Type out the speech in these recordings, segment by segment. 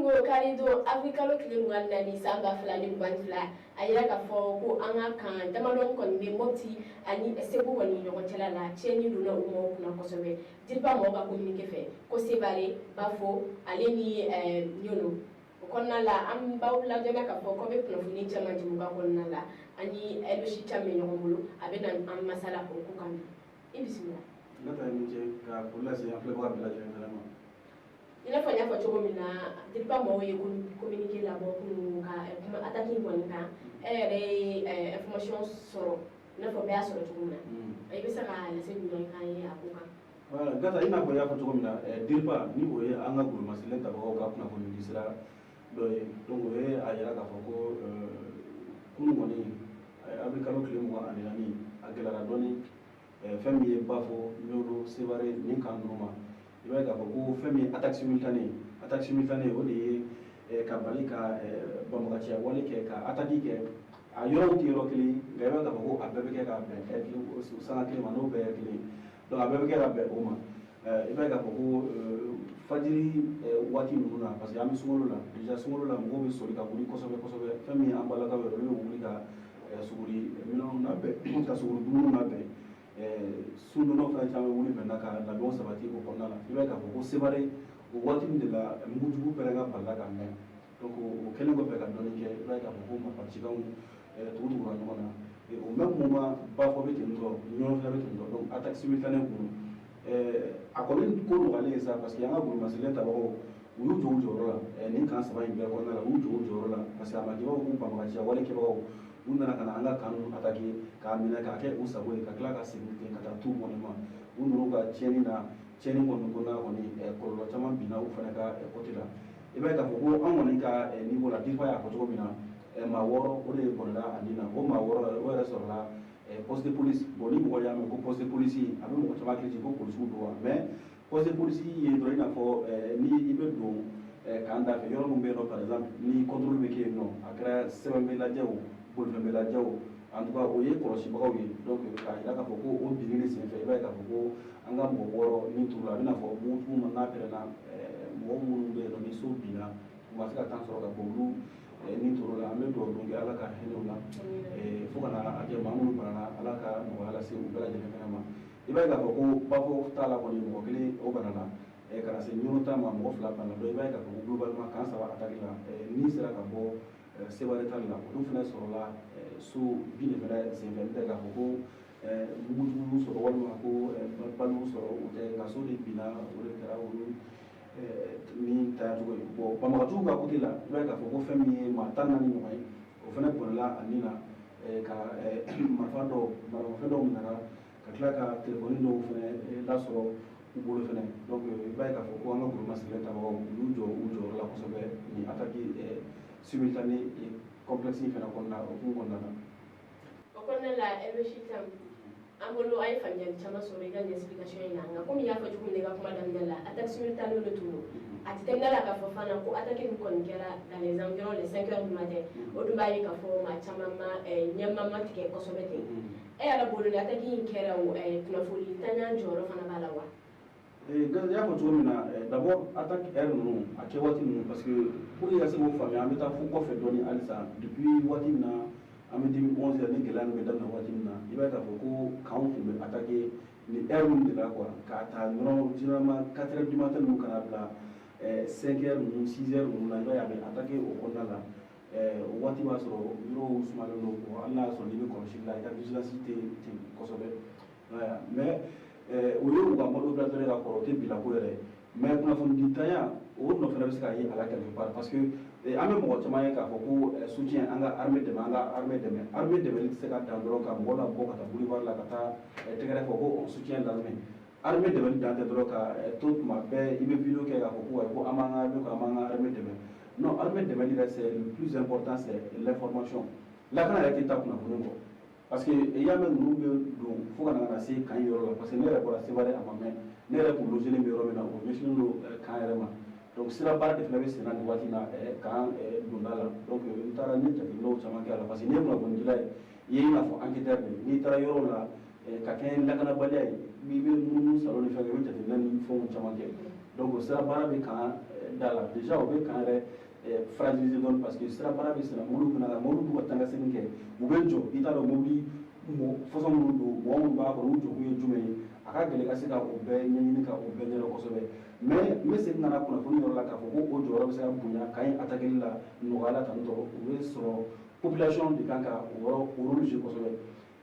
Kunun ko karidon, avril kalo tile 24, san 2022, a yira k'a fɔ ko an ka kan damadɔ kɔni bɛ Mopti ani Segu kɔni ɲɔgɔn cɛla la, tiɲɛni donna u maaw kunna kosɛbɛ. DIRPA mɔgɔw ka communiqué fɛ ko Sevare, Bafo ale ni Ɲɔnɔ. O kɔnɔna la, an b'aw ladɔnniya k'a fɔ k'aw bɛ kunnafoni caman jɛmukan kɔnɔna la. Ani Elosi Camu bɛ ɲɔgɔn bolo, a bɛ na an masala o ko kan. I bisimila. Ne ta ye min cɛ ka foli lase an filɛbaga bɛɛ lajɛlen fana ma. I n'a fɔ n y'a fɔ cogo min na, DIRPA mɔgɔw ye communiqué labɔ kunun ka kuma attaque in kɔni kan. E yɛrɛ ye information sɔrɔ i n'a fɔ bɛɛ y'a sɔrɔ cogo min na, i bɛ se ka lase jumɛn k'an ye a ko kan? Voilà, Gata, i n'a fɔ i y'a fɔ cogo min na, DIRPA ni o ye an ka golomasilen tabagaw ka kunnafoni di sira dɔ ye. Donc o ye a yira k'a fɔ ko kunun kɔni, avril kalo tile 24, a gɛlɛyara dɔɔni. Fɛn min ye Bafo, Ɲolo, Sevare nin kan ninnu ma, i b'a ye k'a fɔ ko fɛn min ye attaque simultanée, attaque simultanée, o de ye ka bali ka banbagaciya wale kɛ, ka attaque kɛ. A yɔrɔw tɛ yɔrɔ kelen, nka i b'a ye k'a fɔ ko a bɛɛ bɛ kɛ ka bɛn sanga kelen ma, n'o bɛɛ ye kelen ye. Donc a bɛɛ bɛ kɛ ka bɛn o ma. I b'a ye k'a fɔ ko fajiri waati ninnu na, parce que an bɛ sunkalo la déjà, sunkalo la mɔgɔw bɛ soli ka wuli kosɛbɛ kosɛbɛ. Fɛn min ye an balakaw yɛrɛ, olu bɛ wuli ka suguri minɛnw labɛn, ka suguri dumuniw labɛn. Sundonnaw fana caman bɛ wuli maintenant ka labɛnw sabati o kɔnɔna la. I b'a ye k'a fɔ ko Sevare, o waati min de la, mugujugu pɛrɛn ka balila ka mɛn. Donc o kɛlen kɔfɛ ka dɔɔni kɛ, i b'a ye k'a fɔ ko marifacikanw tugu tugura ɲɔgɔn na. Au même moment, Bafo bɛ ten tɔ, Ɲɔnɔ fana bɛ ten tɔ. Donc attaque simultanée kun, a kɔni ko nɔgɔyalen ye sa, parce que an ka golomasilen tabagaw, u y'u jɔ u jɔyɔrɔ la nin kan saba in bɛɛ kɔnɔna la. U y'u jɔ u jɔyɔrɔ la, parce que a ma kɛ i b'a fɔ ko banbagaciya wale kɛbagaw, u nana ka na an ka kan ninnu attaquer k'a minɛ k'a kɛ u sago ye, ka tila ka segin ten ka taa tu bɔnɛ ma. U nana ka tiɲɛni na, tiɲɛni kɔni kɔnɔna kɔni, kɔlɔlɔ caman binna u fana ka côté la. I b'a ye k'a fɔ ko an kɔni ka niveau la, DIRPA y'a fɔ cogo min na, maa 6, o de bɔnɛla a nin na. O maa 6, o yɛrɛ sɔrɔla poste de police. Bon, ni mɔgɔ y'a mɛn ko poste de police, a bɛ mɔgɔ caman hakili jigin ko polisiw don wa. Mais poste de police ye dɔrɔn i n'a fɔ ni i bɛ don camp da fɛ, yɔrɔ min bɛ yen nɔ, par exemple ni contrôle bɛ kɛ yen nɔ, a kɛra sɛbɛn bɛ lajɛ o, bolifɛn bɛ lajɛ o, en tout cas o ye kɔlɔsibagaw ye. Donc k'a jira k'a fɔ ko o binni de senfɛ, i b'a ye k'a fɔ ko an ka mɔgɔ 6 min turula, a bɛ n'a fɔ mugujugu ma n'a pɛrɛnna, mɔgɔ minnu bɛ yen nɔ ni so binna, u ma se ka temps sɔrɔ ka bɔ, olu ni tor'o la. An bɛ dugawu don kɛ, Ala ka hinɛ u la, fo ka na a kɛ maa minnu banana, Ala ka nɔgɔya lase u bɛɛ lajɛlen fana ma. I b'a ye k'a fɔ ko Bafo t'a la kɔni, mɔgɔ kelen o banana, ka na se Ɲɔnɔ ta ma, mɔgɔ 2 banana. Donc i b'a ye k'a fɔ ko globalement camp saba attaque la, ni sera ka bɔ Sevare ta la, olu fana sɔrɔla so bin de fana senfɛ. N'o tɛ k'a fɔ ko mugujugu sɔrɔ walima ko baliw sɔrɔ, o tɛ, nka so de binna, o de kɛra olu ni taya cogo ye. Bon, banbagaciw ka côté la, i b'a ye k'a fɔ ko fɛn min ye maa 14 ɲɔgɔn ye, o fana bɔnɛla a nin na, ka marifa dɔw, maramafɛn dɔw minɛra, ka tila ka telefɔni dɔw fana lasɔrɔ u bolo fana. Donc i b'a ye k'a fɔ ko an ka gouvernement sigilen tabagaw, u y'u jɔ u jɔyɔrɔ la kosɛbɛ nin attaque simultanée complexe in fana kɔnɔna, o hukumu kɔnɔna na. O kɔnɔna la, Elosi Camu, an bolo an ye faamuyali caman sɔrɔ i ka nin explication in na. Nka komi i y'a fɔ cogo min na i ka kuma daminɛ la, attaque simultanée de tun don. A tɛ tɛmɛ la k'a fɔ fana ko attaque nin kɔni kɛra dans les environs les 5 heures du matin. O dun b'a ye k'a fɔ maa caman ma ɲɛma ma tigɛ kosɛbɛ ten. E yɛrɛ bolo, ni attaque in kɛra o, kunnafoni tanya jɔyɔrɔ fana b'a la wa? I y'a fɔ cogo min na, d'abord attaque heure ninnu, a kɛ waati ninnu, parce que pour que i ka se k'o faamuya, an bɛ taa fo kɔfɛ dɔɔni halisa. Depuis waati min na an bɛ 2011 ni gɛlɛya ninnu bɛ daminɛ waati min na, i b'a ye k'a fɔ ko camp tun bɛ attaquer nin heure ninnu de la quoi, k'a ta dɔrɔn généralement 4 heures du matin ninnu ka na bila 5 heures ninnu, 6 heures ninnu na. I b'a ye a bɛ attaquer o kɔnɔna la. O waati b'a sɔrɔ yɔrɔw sumalen don. Hali n'a y'a sɔrɔ n'i bɛ kɔlɔsili la, i ka vigilance tɛ ten kosɛbɛ. Mais o ye u ka mode opératoire ka kɔrɔ, o tɛ bila ko yɛrɛ ye. Mais kunnafoniditanya, o nɔ fana bɛ se ka ye a la quelque part, parce que an bɛ mɔgɔ caman ye k'a fɔ ko soutien, an ka armée dɛmɛ, an ka armée dɛmɛ. Armée dɛmɛli tɛ se ka dan dɔrɔn ka mɔgɔ labɔ ka taa boulevard la ka taa tɛgɛrɛ fɔ ko on soutient l'armée. Armée dɛmɛli dan tɛ dɔrɔn ka to tuma bɛɛ i bɛ vidéo kɛ k'a fɔ ko an b'an ka armée kɔ, an b'an ka armée dɛmɛ. Non, armée dɛmɛli yɛrɛ, c'est le plus important, c'est l'information. Lakana yɛrɛ tɛ taa kunnafoni kɔ, parce que i y'a mɛn ninnu bɛ don fo ka na se camp yɔrɔ la, parce que ne yɛrɛ bɔra Sevare, a ma mɛn, ne yɛrɛ kun logé bɛ yɔrɔ min na, o ɲɛsinnen don camp yɛrɛ ma. Donc sira baara de fana bɛ sen na nin waati in na camp donda la. Donc n taara n ye jateminɛw caman kɛ a la, parce que n'i ye kunnafonidila ye, i ye i n'a fɔ enquêteur de ye. N'i taara yɔrɔ la ka kɛ ni lakanabaliya ye, i bɛ munumunu salon ni fɛn kɛ, i bɛ jateminɛ ni fɛnw caman kɛ. Donc o sira baara bɛ camp da la, déjà o bɛ camp yɛrɛ fragiliser dɔɔni, parce que sira baara bɛ senna, mobili bɛ na, mobili b'u ka taa ka segin kɛ, u bɛ jɔ, i t'a dɔn mobili mɔgɔ façon minnu don, mɔgɔ minnu b'a kɔnɔ, u jɔkun ye jumɛn ye. A ka gɛlɛn ka se ka o bɛɛ ɲɛɲini ka o bɛɛ ɲɛdɔn kosɛbɛ. Mais n bɛ segin ka na kunnafoni yɔrɔ la k'a fɔ ko o jɔyɔrɔ bɛ se ka bonya camp in attaquer la nɔgɔya la tantɔ, o bɛ sɔrɔ population de kan ka o yɔrɔ o rôle jouer kosɛbɛ,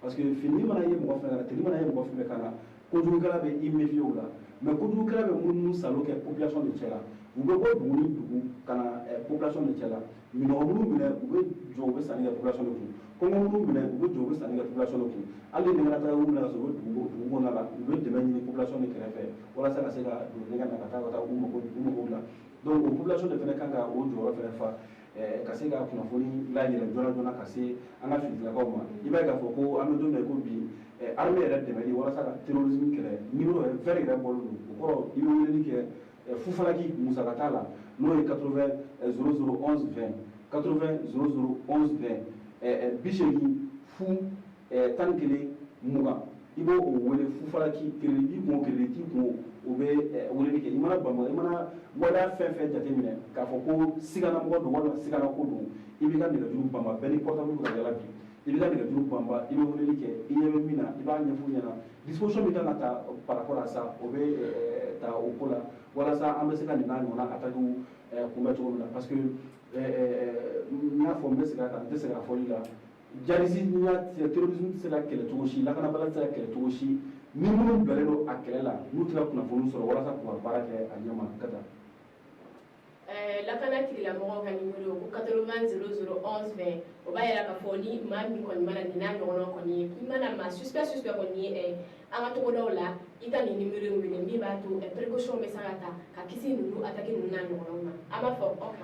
parce que fini mana ye mɔgɔ fɛn na, teli mana ye mɔgɔ fɛn kan na, kojugukɛla bɛ i méfier o la. Mais kojugukɛla bɛ munumunu salo kɛ population de cɛ la. U bɛ bɔ dugu ni dugu ka na population de cɛ la. Minɔgɔ minnu minɛ, u bɛ jɔ, u bɛ sanni kɛ population de kun. Kɔngɔ minnu minɛ, u bɛ jɔ, u bɛ sanni kɛ population de kun. Hali ni ɲɛgɛn taga minɛ ka sɔrɔ, u bɛ dugu kɔnɔna la, u bɛ dɛmɛ ɲini population de kɛrɛfɛ walasa ka se ka don ɲɛgɛn na ka taa u mago dilan. Donc o population de fana kan ka o jɔyɔrɔ fana fa ka se ka kunnafoni layɛlɛ joona joona ka se an ka finitigilakaw ma. I b'a ye k'a fɔ ko an bɛ don min na i ko bi, armée yɛrɛ dɛmɛli walasa ka terrorisme kɛlɛ, numéro yɛrɛ vert yɛrɛ bɔlen don. O kɔrɔ, i bɛ weleli kɛ fufalaki, musaka t'a la, n'o ye 80 00 11 20, 80 00 11 20, 80 0 11 20. I b'o o wele fufalaki, crédit b'i kun o, crédit t'i kun o, o bɛ weleli kɛ. I mana banba, i mana waleya fɛn fɛn jateminɛ k'a fɔ ko siganamɔgɔ don walima siganako don, i b'i ka nɛgɛjuru banba. Bɛɛ ni portable bɛ ka yala bi. I b'i ka nɛgɛjuru banba, i bɛ weleli kɛ, i ɲɛ bɛ min na, i b'a ɲɛf'u ɲɛna. Disposition min kan ka ta par rapport à ça, o bɛ ta o ko la walasa an bɛ se ka nin n'a ɲɔgɔnna attaques kunbɛ cogo min na. Parce que n y'a fɔ, n bɛ segin a kan, n tɛ segin a fɔli la, djihadisme, terrorisme tɛ se ka kɛlɛ cogo si, lakanabaliya tɛ se ka kɛlɛ cogo si ni minnu bilalen don a kɛlɛ la, n'u tɛ ka kunnafoni sɔrɔ walasa k'u ka baara kɛ a ɲɛ ma ka taa. Lakana tigilamɔgɔw ka numéro ko 80 00 11 20, o b'a yira k'a fɔ ni maa min kɔni mana nin n'a ɲɔgɔnna kɔni ye, i mana maa suspect kɔni ye an ka togodaw la, i ka nin numéro in wele, min b'a to précaution bɛ se ka ta ka kisi ninnu attaque ninnu n'a ɲɔgɔnnaw ma. An b'a fɔ aw